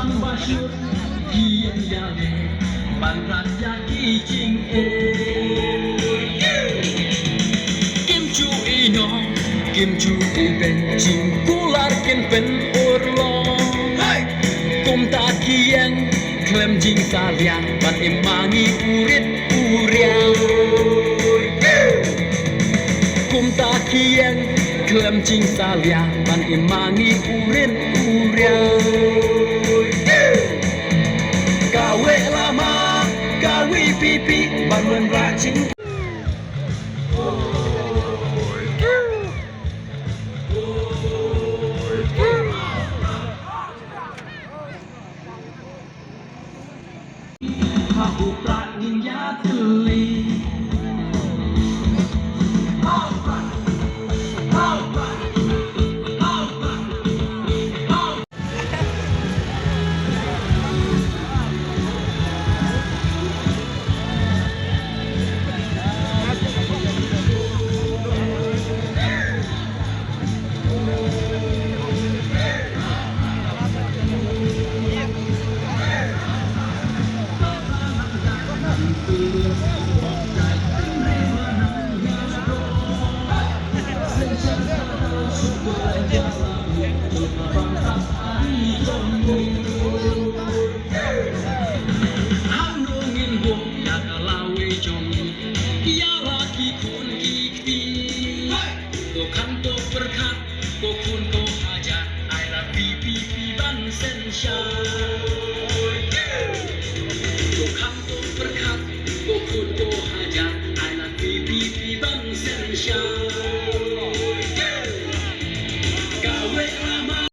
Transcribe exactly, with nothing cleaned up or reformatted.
Ba shu ki ïa leh ban rat ïa ki jingeh. Kim ju ïeh noh, kim ju ïeh beiñ, jingkular kin pynurlong. Hey! Kumta ki ïeng khlem jingsalia ban im ma ngi u rit u riang. Kumta ki ïeng khlem jingsalia ban im ma ngi u rit u riang. Kawei lama, kawei pipi ban wanrah jing. Ïa la ki khun ki kti. To kham to pyrkhat, ko khun ko hajar, ai la pi pi pi ban synshar. To kham to pyrkhat, ko khun ko hajar, ai la pi pi pi ban synshar.